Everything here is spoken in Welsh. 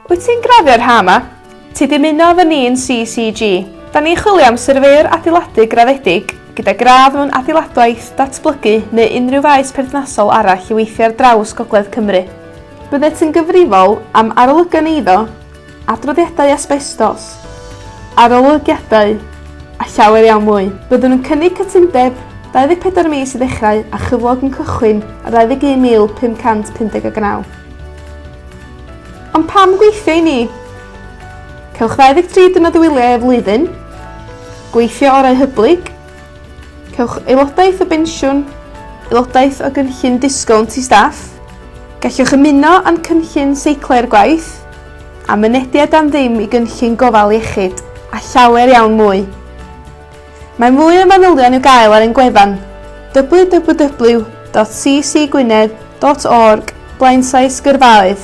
Wyt ti'n graddio'r ha 'ma? Ti 'di ymuno efo ni yn CCG. Da ni'n chwilio am syrfëwr adeiladu graddedig gyda gradd mewn adeiladwaith, datblygu neu unrhyw faes perthnasol arall i weithio ar draws Gogledd Cymru. Byddet yn gyfrifol am arolygon eiddo, adroddiadau asbestos, arolygiadau a llawer iawn mwy. Byddwn yn cynnig cytundeb 24 mis i ddechrau a chyflog yn cychwyn ar 21,559. Ond pam gweithio i ni? Cewch 23 diwrnod o wyliau y flwyddyn, gweithio orau hyblyg, cewch aelodaeth o bensiwn, aelodaeth o gynllun disgownt i staff, gallwch ymuno â'n cynllun seiclo i'r gwaith, a mynediad am ddim i gynllun gofal iechyd, a llawer iawn mwy. Mae mwy o manylion i'w gael ar ein gwefan www.ccgwynedd.org blaenllaes gyrfaoedd.